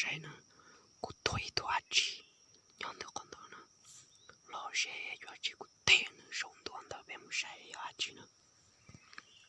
saib na, kuv tuag ib tug dab tsi nyob ntawm qhov ntawd na. Los seb yog dab tsi, kuv teb nws saum ntua ntawd peb mus saib yog dab tsi na.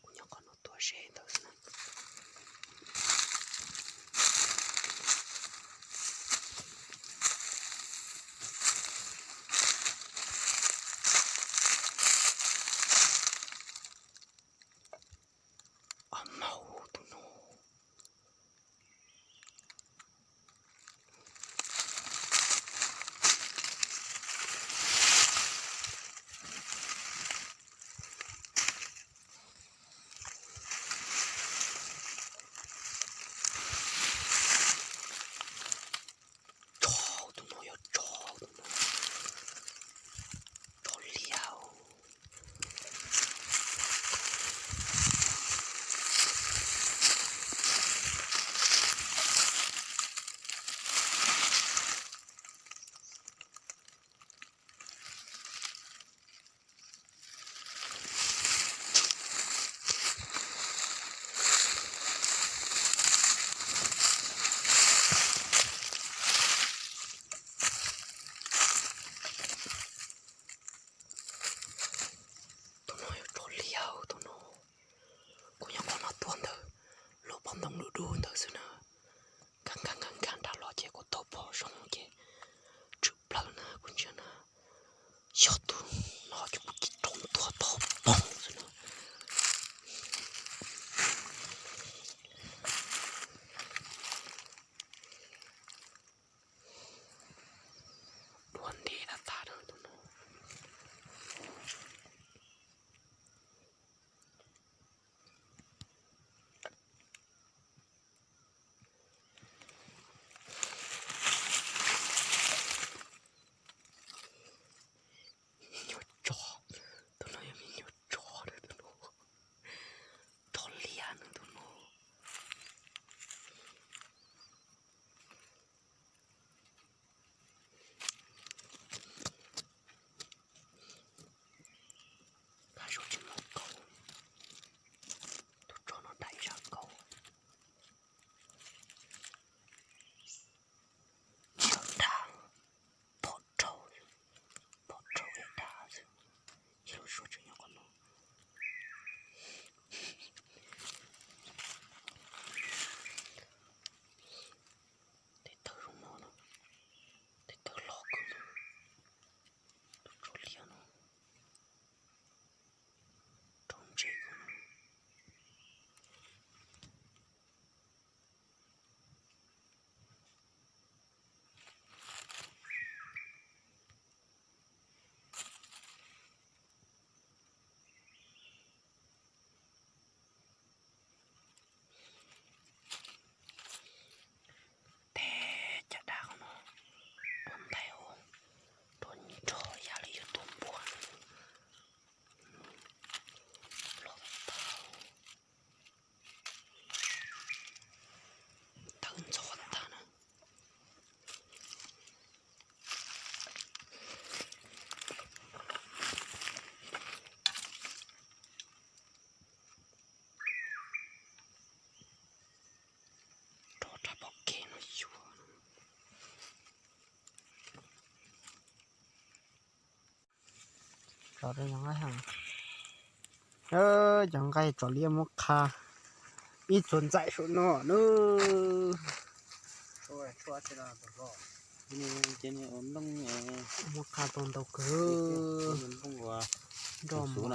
Kuv nyob qhov no tuaj seb ntawd na. Ob maug tus no. Tsov, tus no yog tsov, tus no tsov liab. Tus no yog tsov liab tus no. Kuv nyob qhov no tuaj ntawm lub pob ntoo dub dub ntawd xwb na. Nkag nkag nkag nkag nram los ces kuv taug pom zoo ces tshwm plaws na kuv ntsia na. Yog tus no ces kuv cia li rau ntua tog poog xwb na. Dua ntev tas tas na tus no. Me nyuam tsov, tus no yog me nyuam tsov na tus no. Tsov liab na tus no. Kab zaum tsis muaj kaus, tus tsov no dai zaj kaus. Tsis yog dab, pom rau, pom rau ib dab xwb, ib lub suab tseem nyob qhov no. Tes taw zoo no na, tes taw loj kawg na, tus tsov liab no, rau ntses kawg na. Teb caj dab qhov no, rau ntais os, rau nrog yam li yus tua npua. Los tau. Tawv ntxov tag na. Rov rab pom kev no yuav. Cov nqaij, cov nqaij tsov liab muab qha ib txhua ntxaim saum no na. Muab qha tau ntau kawg. Nroj mas.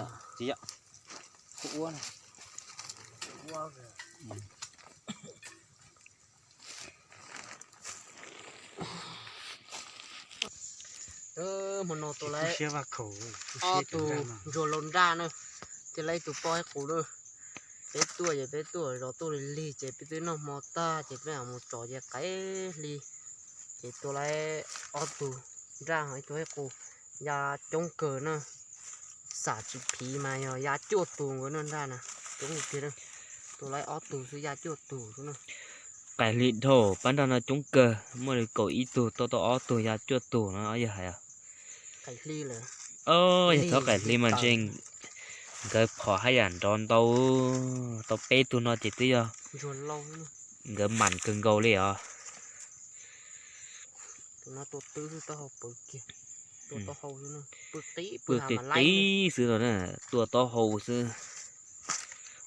Hmo no tua lawm ob tug ntsuag laus nraj na, thiab lawv ib tug poj ib qus na. Peb tuaj ces peb tuaj zov tuaj lig lig ces peb twb noj hmo tag ces peb mus tso ces qaib hli. Ces tua lawm ob tug nraj ho ib tug ib qus, ya coob kawg na. Xam tsis phiv mas yog ya cuaj tus nkaus na nraj na, coob tiag na. Tua lawm ob tug xwb ya cuaj tus xwb na. Qaib hli dhau, pab nraj no coob kawg, muaj li kaum ib tug tua tau ob tug ya cuaj tus no yog hais. Yog thov qaib hli mas ntshe nkawd phom haj yam nrov ntau, tau peb tug no ces twb yog nkawd mam kawg nkaus li os. Tus no tua twb xwb, taub hau pawv kiag. Tua taub hau xwb, pw qib pw qib xwb no na, tua taub hau xwb.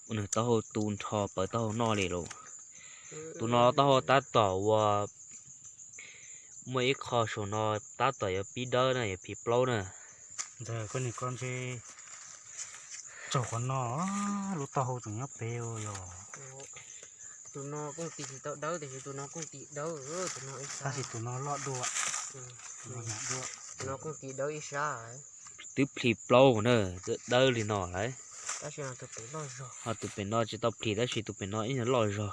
Ua nws taub hau tu nrho pawv taub hau noj li lauj. Tus no taub hau tab tom ua, muaj ib qho saum no tab tom yuav pib dawb na, yuav pib plaub na. Ntxawg, koj niag koj ntshe tsaug qhov no, lub taub hau tseem nyob pem yog. Tus no kooj tis tsis tau dawb tiam sis tus no kooj tis dawb, tab sis tus no loj dua, tus no kooj tis dawb ib sab. Twb plhis plaub na, twb dawb li no lawm. Tab sis tus pem no tsis tau plhis tab sis tus pem no ib nyuag loj zog.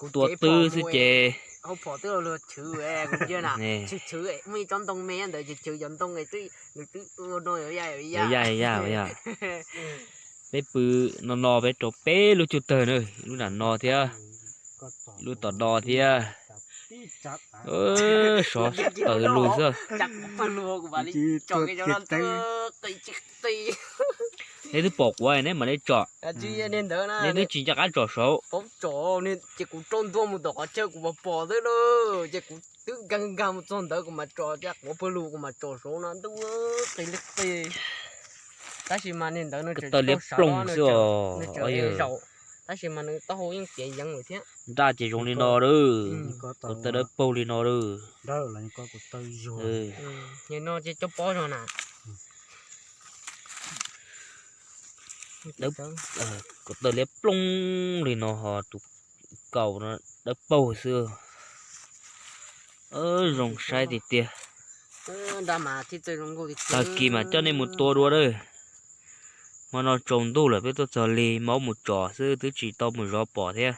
Tua twb xwb ces. Chwv chwv muaj ib tsob ntoo me ntawd, chwv chwv cov ntoo es twb, nws twb ua no ya ya ya. Peb pw no no peb rau peb lub cuj tawg na, lub nram no thiab, lub tom no thiab. Sov tawm lug xwb. Neb twb pom kuv neb mam li tsom. Neb twb tsis nco qab tsom saud. Ces kuv rau ntua mus tom qhov chaw kuv pom pom xwb na, ces kuv twb nkag nkag mus txog ntawd kuv mam tsom, ces quav pawg lug kuv mam tsom saud no ntuj, qis li qis. Tab sis mas niag ntawd nws tawg liab ploog xwb os. Tab sis mas nws taub hau yeej tiav yeev lawm thiab. Nraj ces zoo li no lawm, kuv tawg dawb paug li no lawm. Nim no ces coj pob zog na. Kuv tawg liab ploog li no ho tus kaus no dawb paug xwb. Zoo saib tiag tiag. Tag kis mam coj nej mus tua dua lawm. Hmo no tsaus ntuj lawm peb tuaj txog li maub mus tsom xwb twb tsis tau mus zov pom thiab.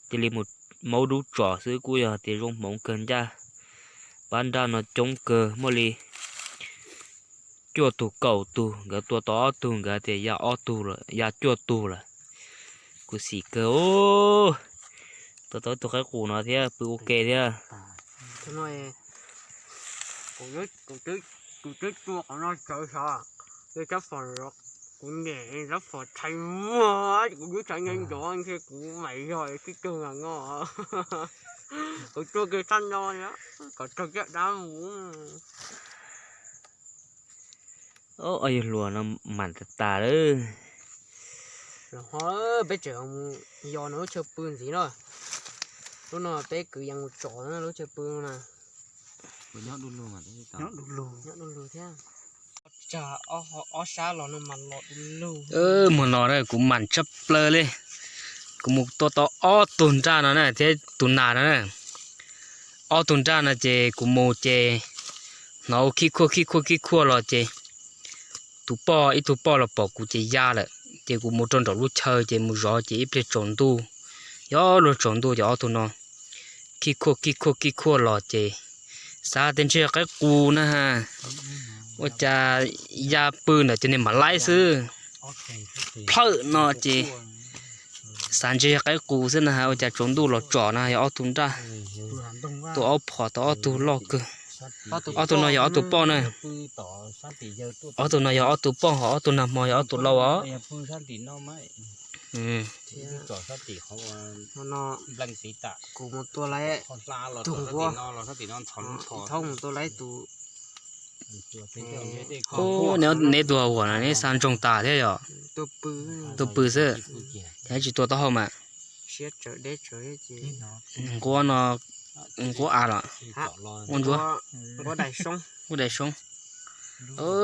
Cia li mus maub dub tsom xwb kuj yog tias zoo hmoov kawg ncaj. Pab nraj no coob kawg, muaj li cuaj tug kaum tug, nkawd tua tau ob tug nkawd tias ya ob tug lawm, ya cuaj tug lawm. Kuv xim kawg. Tua tau ib tug qaib qus no thiab pw ua ke thiab. Kuv twb tua qhov no tsawv sav, kuv nyem rab phom tshais muag, kuv twb tshais nkees nrov ntshe kuv mam yog sib tug mas ngo. Kuv tua kiag tshaj no kom raug caj dab mus. Yawg hluas no mam tas tas lawm. Peb tseem yos nws lub chaw pw ntxiv na. Lub no peb kwv yees mus tsom lub chaw pw na. Nyob du lug thiab. Ob sab los no mas los du lug. Hmo no na kuv mam tshaj plaws li. Kuv mus tua tau ob tug nraj no na thiab tus nas no na. Ob tug nraj no ces kuv mus ces hnov khib khuaj khib khuaj khib khuaj los ces tus poj, ib tug poj los pom kuv ces ya lawm. Ces kuv mus rau nraum lub chaw ces mus zov ces ib pliag tsaus ntuj, yog luag tsaus ntuj ces ob tug no khib khuaj khib khuaj khib khuaj los ces xav tias ntshe qaib qus na. Ua cas ya pw ntawm cov niag mam laib xwb, plhawm no ces xav ntshe yog qaib qus xwb na. Ua cas tsaus ntuj los tsom na yog ob tug nraj, tua ob phom tau ob tug loj kawg. Ob tug no yog ob tug poj na. Ob tug no yog ob tug poj, ho ob tug nag hmo yog ob tug laus os. Kuv mus tua laib tus nquab, thaub mus tua laib tus. Neb tus huam no neb xav ntsoog tas thiab yom? Tua pw xwb, tsis tua taub hau mas. Nquab no, nquab av los, nquab ntsuab, nquab dais soob.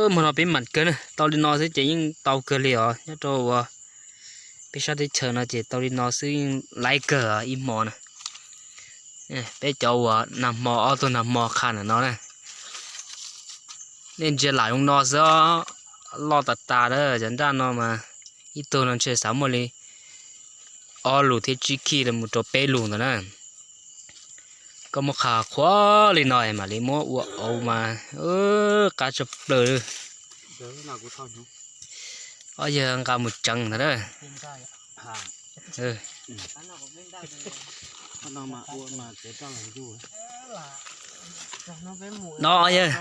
Hmo no peb mam kawg na, tau li no xwb ces yeej tau kawg li os. Nyob rau uas peb sab teb chaws no ces tau li no xwb yeej laib kawg ib hmo na. Peb cov uas nag hmo, ob tug nag hmo qha ntawm no na. Nej ntsia lam zoo no xwb, loj tas tas lawm. Cov nraj no mas ib tug no ntshe xav muaj li ob lus thiab tsib khij los mus rau peb lus ntawd na. Koj muab qha qhuav li no mam li muab ua auv mas qab tshaj plaws li. Ob yawg nqa mus tseev ntag na. No ob yawg,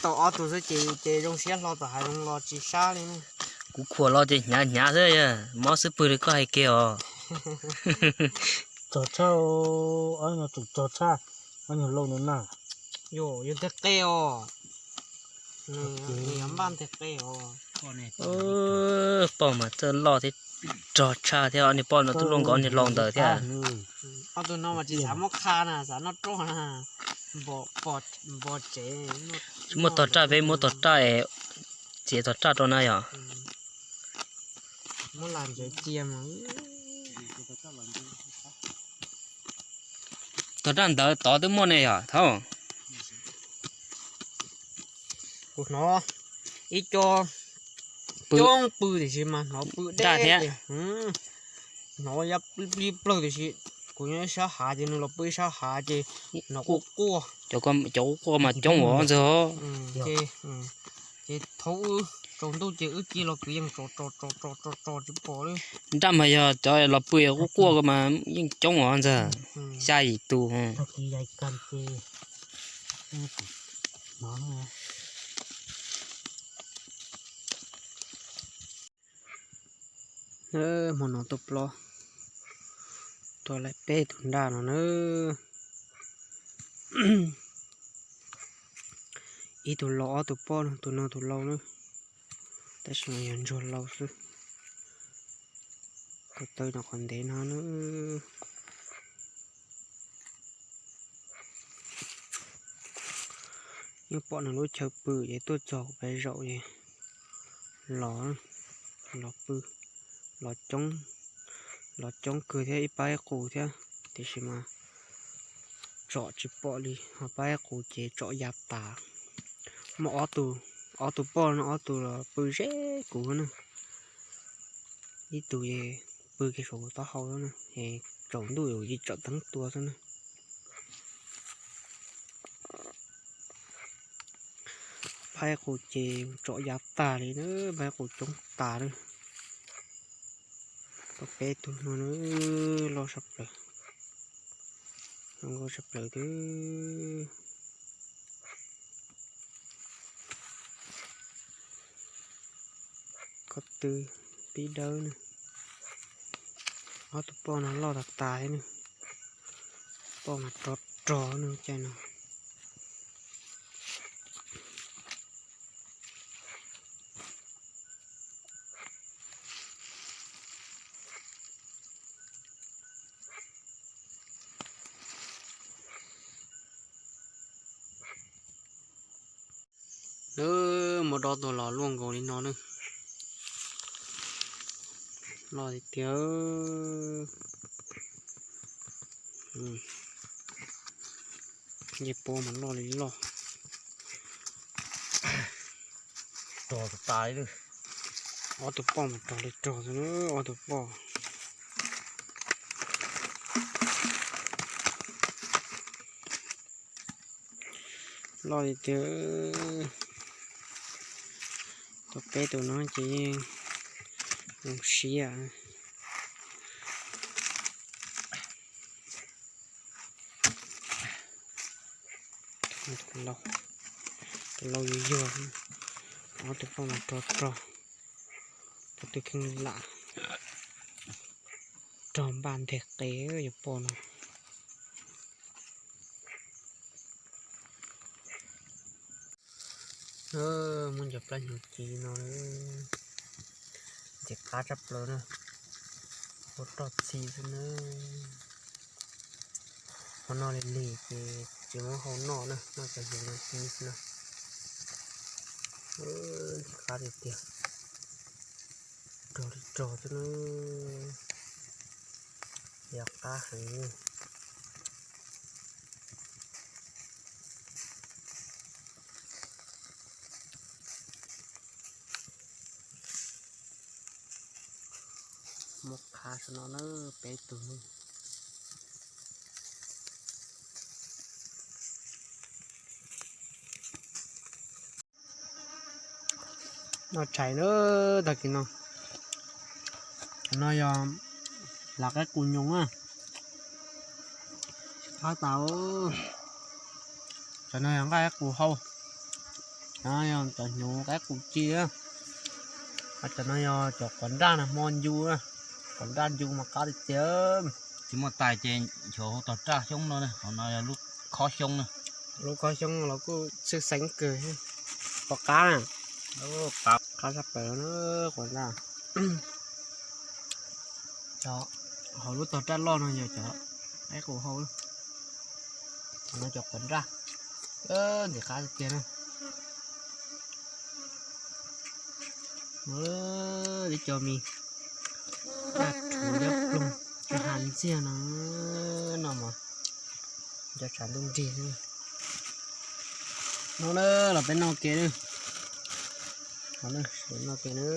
tau ob tug xwb ces, ces zoo siab hlo tom hav zoov los tsis sab li ne. Kuv khuam los ces hnyav hnyav xwb, mob xwb pwg li koj hais kiag os. Tsog tshaj, ob nyuag tsum tsog tshaj, ob nyuag lauj no na. Yog, yog nteg qe os. Nws yog npaj nteg qe os. Poj mas txawj loj thiab, tsog tshaj thiab, ob niag poj no twb luaj nkaus ob niag laus ntawd thiab. Ob tug no mas tsis xav muab qha na, xav noj roj na. Npog tsev, muab tog raj, peb muab tog raj, txiav tog raj rau na yog. Muab las ntsev cia mas. Tog raj ntawd tod twb muaj ne yog thaub. Kuv hnov ib co coob pw tiam sis mas hnov pw daj thiab. Hnov ya plig plig plaws tiam sis kuv nyob ib sab hav ces nws los pw ib sab hav ces hnov quaj quaj. Cov quaj quaj mas coob ua ntxawg. Ces thaum wb tsaus ntuj ces wb cia los kwv yees tso tso tso tso tso tsis pom li. Nraj mas yog cov los pw quaj quaj ko mas yeej coob ua ntxawg. Xya yim tus. Hmo no tuaj plob, tuaj laim peb tus nraj no na. Ib tug laus ob tug poj no, tus no tus laus na, tab sis mas yog ntsuag laus xwb. Tus taw no qhov ntev no na. Yeej pom nws lub chaw pw ces tuaj txog kuv peb zaum ces los, los pw, los coob, los coob kawg thiab ib pab ib qus thiab, tiam sis mas tsom tsis pom li, ho pab ib qus ces tsom ya tas. Muaj ob tug, ob tug poj no ob tug los pw ze kuv na. Ib tug pw kiag saum kuv taub hau xwb na, es tsaus ntuj ces tsom teeb tua xwb na. Pab ib qus ces tsom ya tag li na, pab ib qus coob tas na. Tau peb tug no na, loj sab plaws, zoo nkauj sab plaws twb. Ko tw pib dawb na. Ob tug poj no loj tas tas thiab na. Poj mas rog rog na caij no. Lawv muab dob tuaj los luaj nkaus li no na. Loj tiag tiag. Ncej pob mas loj li loj. Rog tas tas li. Ob tug poj mas rog li rog xwb na, ob tug poj. Loj tiag tiag. Tau peb tus no ces yeej zoo siab. Tus laus yuag yuag, ob tug poj mas rog rog, tus twg kheej lam rog npaj nteg qe yuav poj no. Muab cov plab hnyuv ci no, ntxim qab tshaj plaws na, ua roj txhi xwb na. Hau noj lig lig ces tsis muab hau noj na, noj cov hnyuv no ci xwb na. Ntxim qab tiag tiag, rog li rog xwb na, yog qab heev. Muab qha saum no na, peb tug. Noj tshais na, tag kis no. Cov no yog lav qaib qus nyoos na. Qab tas. Cov no yog nqaij qaib qus hau. Cov no yog cov hnyuv qaib qus ci. Cov no yog cov quav nraj na, hmo ncu na, quav nraj ncu mas qab tiag tiag. Tsis muaj tais ces xyov hu tog raj xyoob no, qhov no yog lub khob xyoob na. Lub khob xyoob los kuj tshwj xeeb kawg, qab na, qab sab plaws na, quav nraj. Cov hauv lub tog raj loj no yog cov qaib qus hau, no cov quav nraj, ntxim qab tiag na. Ib co me daj rhuv liab ploog tsis has ntxiag no, no mas cov tshav ntuj nrig. No na, los peb noj ke na, noj ke na.